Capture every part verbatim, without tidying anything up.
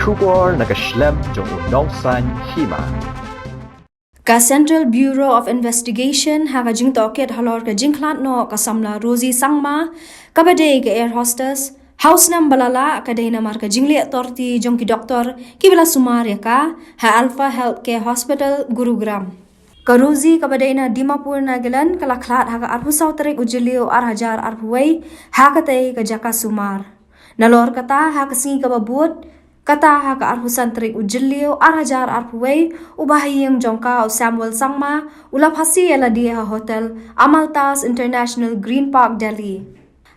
Khubor na ka shlem jong u nongsan hima. Ka Central Bureau of Investigation ha ka jingtohkit halor ka jingkhlad noh ka samla Rosie Sangma, kaba dei ka air hostess, ha u snem ba la lah ka dei namar ka jingleh torti jong ki doktor kiba la sumar ïa ka ha Alpha Healthcare Hospital, Gurugram. Ka Rosie kaba dei na Dimapur, Nagaland, ka la khlad ha ka arphew saw tarik u Jylliew ar hajar arphew wei ha katei ka jaka sumar. Nalor kata, ha ka sngi kaba bud, kata ha ka arphew san tarik u Jylliew ar hajar arphew wei, u bahaïing jong ka u Samuel Sangma u la phasi ïa lade ha hotel Amaltas International, Green Park, Delhi.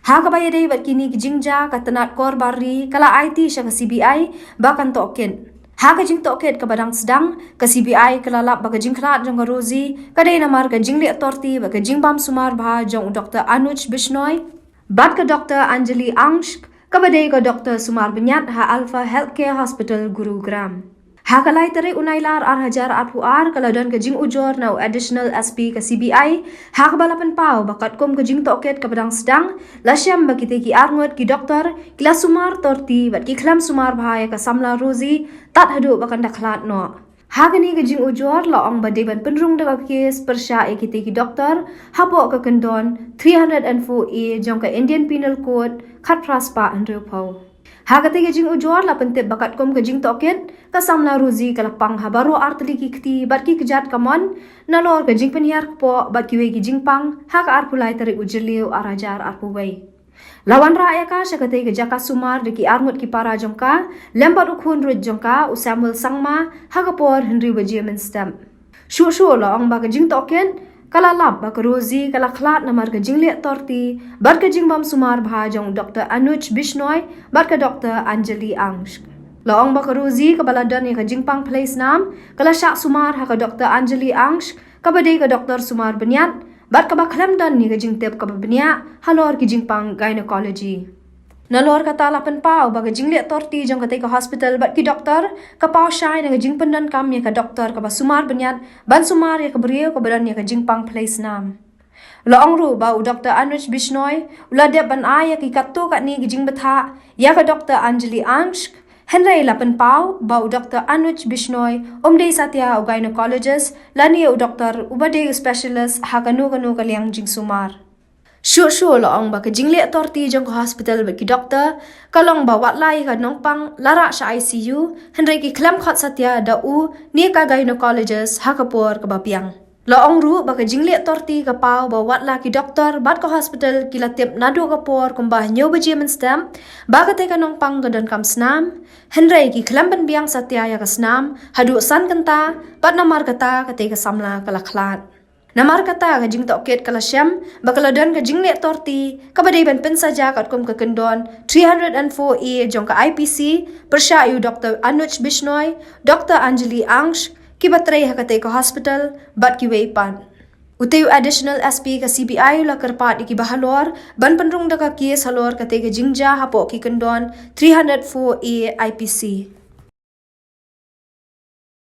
Ha kaba ïadei bad kine ki jingjia, ka tnat kor bar ri ka la aiti sha ka C B I ba kan tohkit. Ha ka jingtohkit kaba dang sdang, ka C B I ka la lap ba ka jingkhlad jong ka Rosie ka dei namar ka jingleh torti bad ka jingbam sumar bha jong u Doktor Anuj Bishnoi bad ka Doktor Anjali Angsh, kaba dei ka doktor sumar bniat ha Alpha Healthcare Hospital, Gurugram. Ha ka lai tarik u Nailar ar hajar arphew ar, ka la don ka jingujor na u Additional S P ka C B I, ha kaba la pynpaw ba katkum ka jingtohkit kaba dang sdang, la shem ba kitei ki arngut ki doktor ki la sumar torti bad ki khlem sumar bha ïa ka samla Rosie tad haduh ba kan da khlad noh. Ha kane ka jingujor la ong ba dei ban pynrung da ka kes pyrshah ïa kitei ki doktor hapoh ka kyndon three hundred and four A jong ka Indian Penal Code, khatphra spah hynriewphew. Ha katei ka jingujor la pyntip ba katkum ka jingtohkit, ka samla Rosie ka la pang ha baroh artylli ki kti bad ki kjat kamon nalor ka jingpynhiar kpoh bad kiwei ki jingpang ha ka arphew lai tarik u Jylliew ar hajar arphew wei. La wanrah ïa ka sha katei ka jaka sumar da ki arngut ki para jong ka lem bad u khun ruh jong ka u Samuel Sangma ha ka por hynriew baje mynstep. Shuh shuh la ong ba ka jingtohkit ka la lap ba ka Rosie ka la khlad namar ka jingleh torti bad ka jingbam sumar bha jong u Doktor Anuj Bishnoi bad ka Doktor Anjali Angsh. La ong ba ka Rosie kaba la don ïa ka jingpang phlei snam ka la shah sumar ha ka Doktor Anjali Angsh, kaba dei ka doktor sumar bniat bad kaba khlem don ïa ka jingtip kaba bniah halor ki jingpang gynecology. Nalor kata la pynpaw ba ka jingleh torti jong katei ka hospital bad ki doktor ka paw shai na ka jingpyndonkam ïa ka doktor kaba sumar bniat ban sumar ïa ka briew kaba don ïa ka jingpang phlei snam. La ong ruh ba u Doktor Anuj Bishnoi u la dep ban ai ïa ki katto katne ki jingbthah ïa ka Doktor Anjali Angsh, hynrei la pynpaw ba u Doktor Anuj Bishnoi um dei satia u gynecologist lane u doktor uba dei u specialist ha kano kano ka liang jingsumar. Shuh shuh la ong ba ka jingleh torti jong ka hospital bad ki doktor ka long ba watla ïa ka nongpang la rah sha I C U, hynrei ki khlem khot satia da u ne ka gynecologist ha ka por kaba biang. La ong ruh ba ka jingleh torti ka paw ba watla ki doktor bad ka hospital ki la tip naduh ka por kumba hynñiew baje mynstep ba katei ka nongpang ka donkam snam, hynrei ki khlem pynbiang satia ïa ka snam haduh san kynta bad namar kata katei ka samla ka la khlad. Namar kata ka jingtohkit ka la shem ba ka la don ka jingleh torti kaba dei ban pynsaja katkum ka kyndon three hundred and four A jong ka I P C pyrshah ïa u Doktor Anuj Bishnoi, Doktor Anjali Angsh, kiba trei ha katei ka hospital bad kiwei pat. Utei u Additional S P ka C B I u la kyrpad ïa kiba halor ban pynrung da ka kes halor katei ka jingjia hapoh ki kyndon three hundred four A I P C.